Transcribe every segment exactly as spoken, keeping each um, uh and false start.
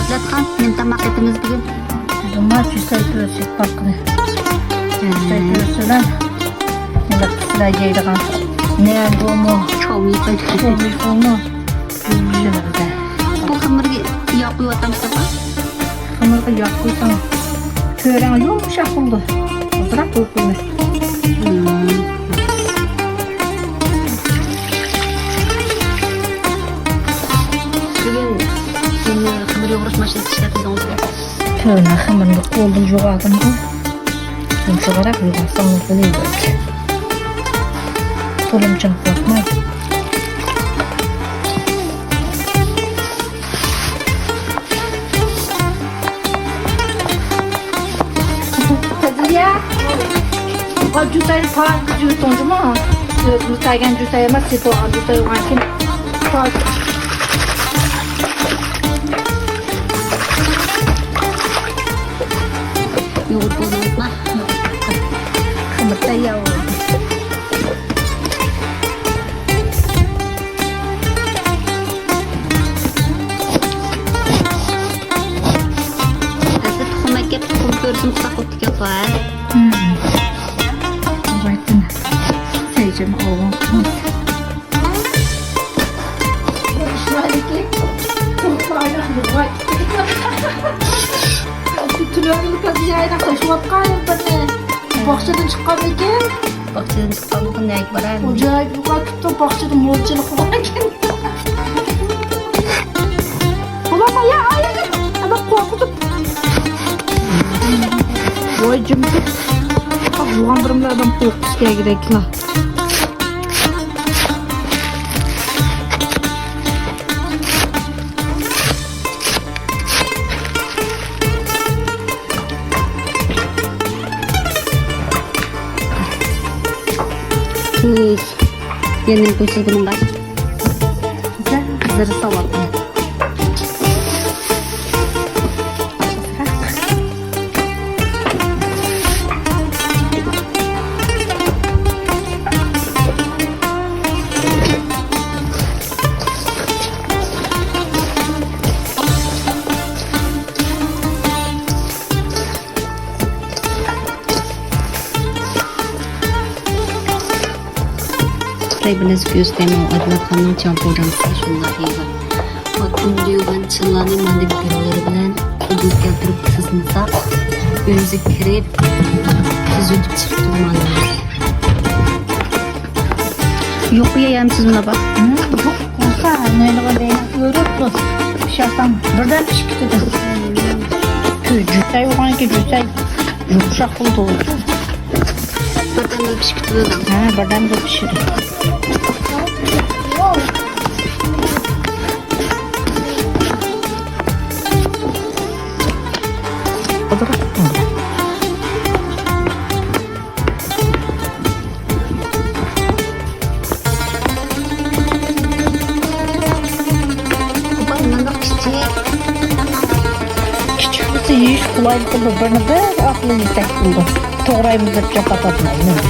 دادخان، نېمە تاماق ئېتىمىز بۈگۈن؟ بۇنىڭ جۈسەي پۈرىسى بار قىلى. جۈسەي پۈرىسى بىلەن نېمە قىلسىلەر يەيدىغان. نەن بۇمۇ؟ چاۋمىخۇ. چاۋمىخۇمۇ؟ بۇ خېمىرغا ياغ قۇيۇۋاتامسىز؟ خېمىرغا ياغ قۇيساڭ، تۆرەڭ يۇمشاق بولىدۇ. ئازراق قويۇپ قويماي. بۈگۈن سىز خېمىر يۇغۇرۇش ماشىنىسى ئىشلەتمىدىڭىزمۇ؟ تۆرەڭ خېمىرنى قولدا يۇغاردىمغۇ. يۇمشىغىراق يۇغارساڭ بولىدۇ. تولىمۇ چىڭ قىلماي. قەزىيە، جۈسەي پاكىز جۈسەي تۇڭجىما؟ ئۆزىمىز تەگەن جۈسەي ئەمەس، سېتىۋالغان جۈسەي بولغانكىن پاكىز. يۇغۇرۇپ بولدىڭىزما؟ خېمىر تەييار بولدى. ئەسلى تۇخۇم ئەكەپ، تۇخۇم كۆرسىمۇ قۇساق بوپتىكەنغۇ، ھە؟ ھىم. ئاۋايتىن سەيجەم ئالغان قىمىز. تۈنۈگۈن قىز يايدا قوشۇۋاتقان بىرنى. باغچىدىن چىققانمىكىن؟ باغچىدىن چىققانمىكىن، نەگە بارار؟ ئاجايىپ، يوقاپ كېتىپتۇ، باغچىدا مولچىلىق باركەن. بولۇپمۇ يا ئايىغى، ئانا قورقۇتۇپ. ۋاي جىمجىت. بولغان بىرىملەر ئادەم قورقۇش كەلگۈدەكلا. تۇز. يەنە نېمە قويىسىز بۇنىڭغا؟ زىرە سالاتنى. سىلەرگە بىر نەرسە كۆرسىتەيمەن، ئادىلەت خانىمنىڭ چاڭپۇجاڭسى شۇنداق يەيدۇ. كۈندە يۇغان چىنىلارنى ماندەك گۈللىرى بىلەن قولدىن كەلتۈرۈپ تىزمىساق، ئۆزى كىرىپ، تۈزۈلۈپ چىقىپ تۇرىدۇ مانا. يۇقى يەيمسىز مۇنابا؟ يوق، بولسا، نېمىغا دەيمەن، ئۆرۈپ تۇر. پىشارسام، بىردەم پىشىپ كېتىدۇ. جۈسەي بولغانكى جۈسەي يۇمشاق بولىدۇ. بىردەمدىلا پىشىپ كېتىدۇ. ھە، بىردەمدىلا پىشىدۇ. كىچىك بولسا يېيىش قولايلىق بولىدۇ، بىرنى بىر ئاقىلى يېسەك بولىدۇ. توغرايمىز دەپ جاپا تارتمايمىز.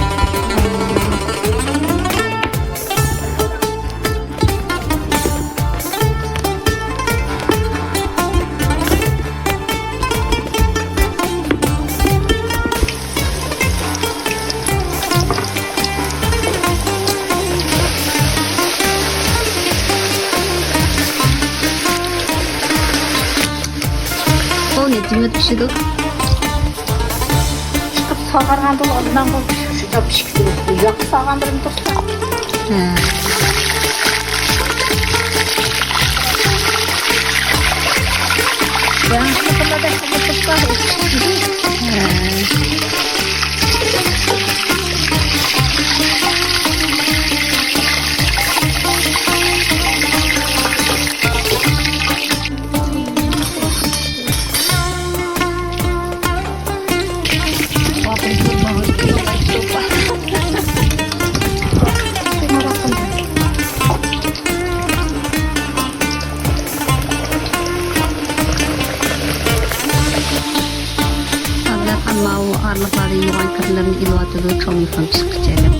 ئۇ نەچچە مىنۇت پىشىدۇ؟ چىقىپ ساغارغاندىن ئالدىن بۇ پىشىپ، شۇنداق پىشىپ كېتىدۇ. ياققا ساغاندۇرۇم تۇرسا. ھە. ياڭزا قىلىپ تۇرسا، ھە. ئابلەتخان ماۋۇ ئارىلىقلاردا يۇغان كىرلىرىنى ئېلىۋاتىدۇ، چوڭ يۇقىرى چىققىچە دەپ.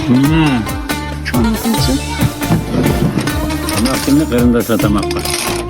مم. چوڭ قىلچە. تاماق كۈنى قېرىنداشلار تاماققا.